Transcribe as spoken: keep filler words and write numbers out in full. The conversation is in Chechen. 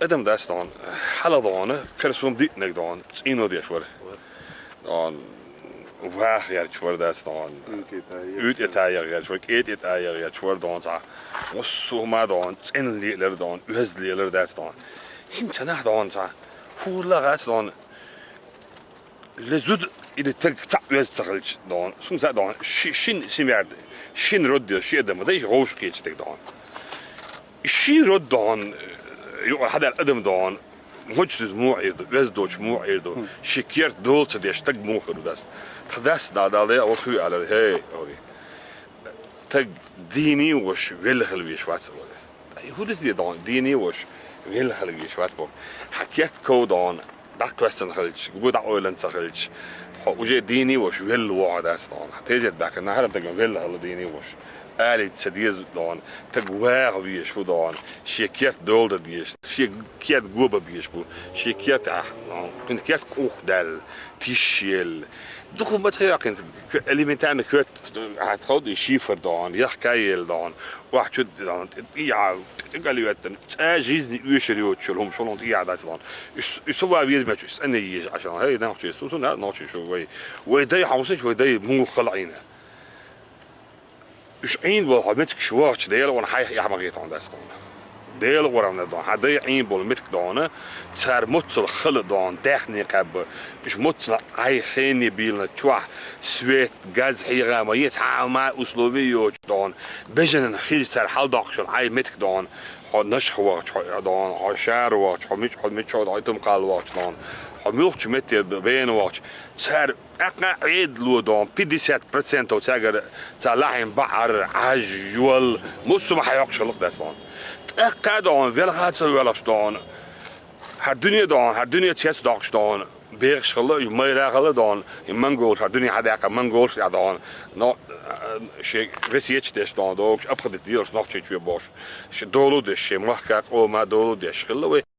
Адам дац дон, хьала дон, карсум диънаг дон, цӀино деш вар. Дон, вах герч вар дац дон. УьйтӀе тайяг герч вар, кӀетӀе тайяг герч вар дон ца. Муссума дон, цӀен лелар дон, уьз лелар дац дон. Хим цанах дон ца. Хула гац дон. Ле зуд или таг цаъ уьз ца хилч дон. Сум ца дон. Ши-, шин симярд, шин род де, ши адам, дай гӀовш кечтаг дон. Ши род дон, юкъар хьадар адам дон. Мочдиз му ирду, уьз доч му ирду. Ши керт дол ца деш таг му хир дац. Тхдас да дал я, вот хуй алар, хей, ори. Таг дини вош, вел хил веш вац, ори. Ай, худит де дон, дини вош, вел хил веш вац, бо. Хакет ков дон, дакъ весен хилч, гу дакъ ойлан ца хилч. Хо, уже дини вош, вел вош дац дон. Тезет бакъ, нахар таг вел хил дини вош. Али ца дез дон, таг вах веш фу дон, ши керт дол да деш, ши керт гоба беш бу, ши керт ах, дон. Кин керт кух дал, тишел. Духу ма тхе кин элементарно кет, а тход шифр дон, яхкаел дон, вах чуд дон, я, тикали веттен, ца жизни уьшер йочул, хум шолон я дац дон. Ис, ис ва вез меч, ис ане еш ашан, хей, нахчи, су, су, на, нахчи, шу, вай. Вай дай хамсич, вай дай мух хал айна. Уьш Ӏийна болу хьо меттигаш вахча, Делан ван хьайх яхьмагӀе тхуна дац тхуна. Делан варам дац тхуна. Хьан дай Ӏийна болу меттиг дохьуна, цара моццал хала дохьуна, даьхне кхаьбба. Уьш моццал Ӏай хене бийлана чохь, свет, газ хьийгӀа ма е, цхьа а ма условие йоцуш дохьуна. Бежанан хиз цара хьал доккхуш йолу Ӏай меттиг дохьуна. Хьо Нашха вахча, хьо дохьуна, хьо Шара вахча, хьо мича, хьо мича, хьо Итум-Кхалла вахча дохьуна. Хьо муьлххачу метте бена вахча. Цара тӀаккха Ӏедало дохьуна, пятьдесят процентов цаьргара ца лахьийна бахьар, Ӏаж, йол, муссума хьайоккхуш хилла дац дохьуна. ТӀаккха дохьуна, велха ца велхаш дохьуна, хӀара дуьне дохьуна, хӀара дуьне цец доккхуш дохьуна, бехаш хилла, и майра хилла дохьуна, и монголаш, хӀара дуьне хьадаьккха монголаш тӀехь дохьуна, но, э, шен весеташ деш дохьуна, догуш, обходить дезаш нохчий чоь бохуш, шен долу деш, шен махка къома долу деш хилла вай.